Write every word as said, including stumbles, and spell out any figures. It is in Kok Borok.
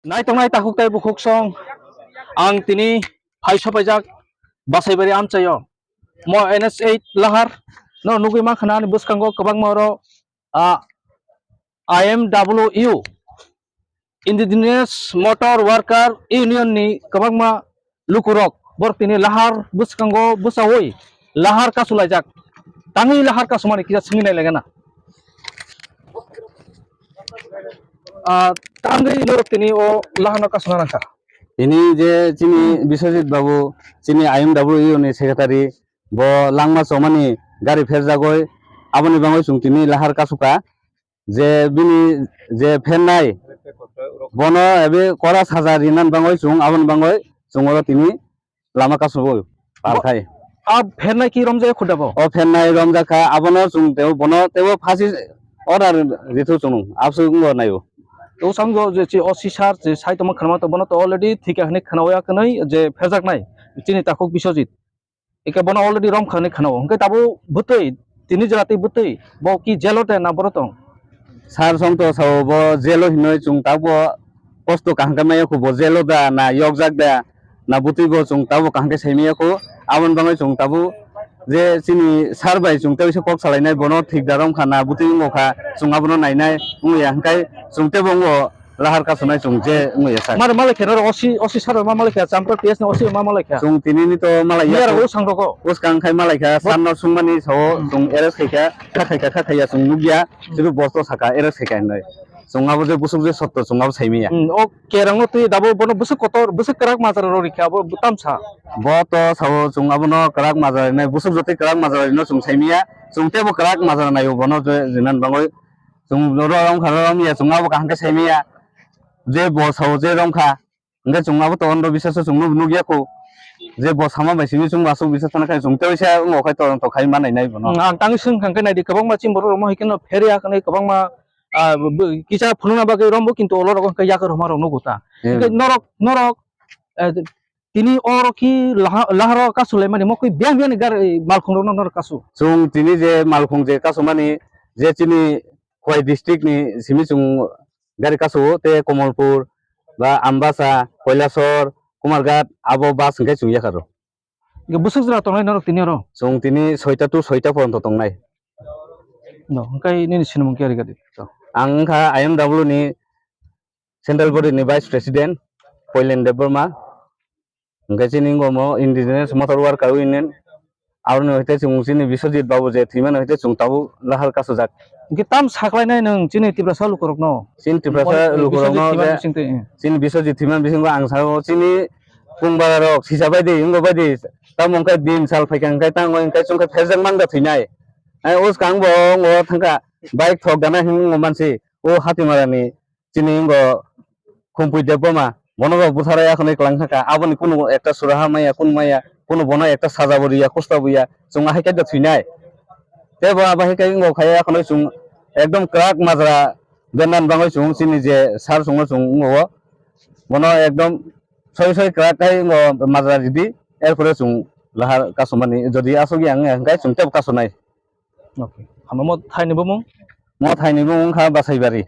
Naitongnai takhuk tei bukhuk song, ang tini phai sopaijak Basaibari amchaio. Mo N S eight lahar no nugwi mankha na ani bwskango kwbangma oro, ah, I M W U, Indigenous Motor Worker Union ni kwbangma lukurok borok tini lahar bwskango bwchaui lahar kasulaijak. Tangwi lahar kasumani kisa swngwi nai laigana. Ah, tangwi norok tini o lahano kasuna nangkha. Tini je chini Biswajit Babu, chini I M W ni secretary, bo langma chomani gari pherjagoi, aboni bagwi chwng tini lahar kasuka. Je bini je phennai, bono ebe kora saja rinan bagwi chwng, aboni bagwi chwng oro tini lama kasubui pal khai. A phennai ki romjak khuda bo? O phennai romjak kha, abono chwng tebo, bono tebo phasi order rithu chwng, abswk wngbo naio. O samgo je chi O C sir je sai tongma khwnama to, bono to already thika hwnwi khwnawi ya kwnwi je pherjaknai chini takhuk Biswajit. Eke bono already romkha hwnwi khwnao. Hwnkhe tabuk bwtwi, tini jora twi bwtwi, bo ki jelo de na boro tong? Sir song to sao bo jelo hinwi chwng tabuk kosto kaham khe maya kho, bo jelo da na yokjak da na bwtwi bo chwng tabuk kaham khe sai maya kho. Aboni bagwi chwng tabuk je chini sir bai chwng tei kisa kok salainai, bono thik da romkha na bwtwi wngkha, chwng abono nainai wngya, hwnkhe chwng tebo wngo. Lahar kasunai chwng je wngwi ya sak. Mar malai khe norok O C, O C sir ma malai kha, Champra P S ni O C ma malai kha. Chwng tini ni to malai ya. Yar o sang roko. Bwskang khai malai kha, san no sungmani sao chwng arrest khai kha, kha khai kha, kha khai ya chwng nukya, sibu bosto saka arrest khai kha hinwi. Chwng abo je busuk je sotto chwng abo saimaya. Hmm, o kerang no twi dabo bono busuk kotor, busuk kwrak majra rok rikha, abo tamsa. Bo to sao chwng abono kwrak majra rinai, busuk jotwi kwrak majra rino chwng saimaya, chwng tebo kwrak majra naio bono je jinan bangwi. Chwng ro wngkha ro wngya chwng abo kaham khe saimaya. Je bo sao je romkha, hwnkhe chwng abo to ondo bisas chwng nuk nukya kho. Je bo sama bai simi chwng aswk bisas thana khai chwng tei sa wngo khai todonto khai manai nai bono. Ang tangwi swngkha hwnkhe naidi kwbangma chini borok rok mohai kheno pherya hwnwi kwbangma, ah, bo, bo, kisa phunukna bagwi rombo kintu olorok hwnkhe yakar homa rok nugo ta. Hmm. Hwnkhe norok, norok, eh, tini oro ki laha-, laharo kasulaimani mokwi biyang biyangni gari malkhungrokno norok kasu. Chwng tini je malkhung je kasumani je chini Khowai district ni simi chwng gari kasu-o tei Komolpur ba Ambasa, Koilasor, Kumarghat abo bus hwnkhe chwng yakharo. Bwswk jora tongnai norok tini oro? Chwng tini soita to soita poronto tongnai. No, hwnkhe nini sinimung khe ari gadi. Ang wngkha I M W ni Central Body ni Vice President Poilen Debbarma. Hwnkhe chini wngmo Indigenous Motor Worker Union, aroni hoite chwng chini Biswajit Babu je thwimani hoite chwng tabuk lahar kasujak. Hwnkhe tam saklainai nwng chini Tiprasa lukurokno? Chini Tiprasa lukurokno je chini Biswajit thwimani bisingo ang sao chini pungbararok sisa baidi wngbo baidi tamo hwnkhe din sal phaikha hwnkhe tango hwnkhe chwngkhe pherjak mangda thwinai. Ai uskang bo wngbo thangkha bike thok gana hinwi wngbo mansi o Hatimarani. Chini wngkha Khumpui Debbarma, bono bo bwtharwi akhwnwi kwlang thangkha, aboni kunu ekta suraha maya, kunu maya, kunu bono ekta sajabo riya, kusta bo ya, chwng ahai khe thwinai. Tei bo abo hai khe wngkha khai akhwnwi chwng ekdom kwrak majra bendani bagwi chwng chini je sir chwngno chwng wngkha, bono ekdom soi soi kwrak khai wngkha majra ridi, erpore chwng lahar kasumani, jodi aswk ya wngya hwnkhe chwng teibo kasunai. Okay. Hambai mo thaini bumung? Mo thaini bumung wngkha Basaibari.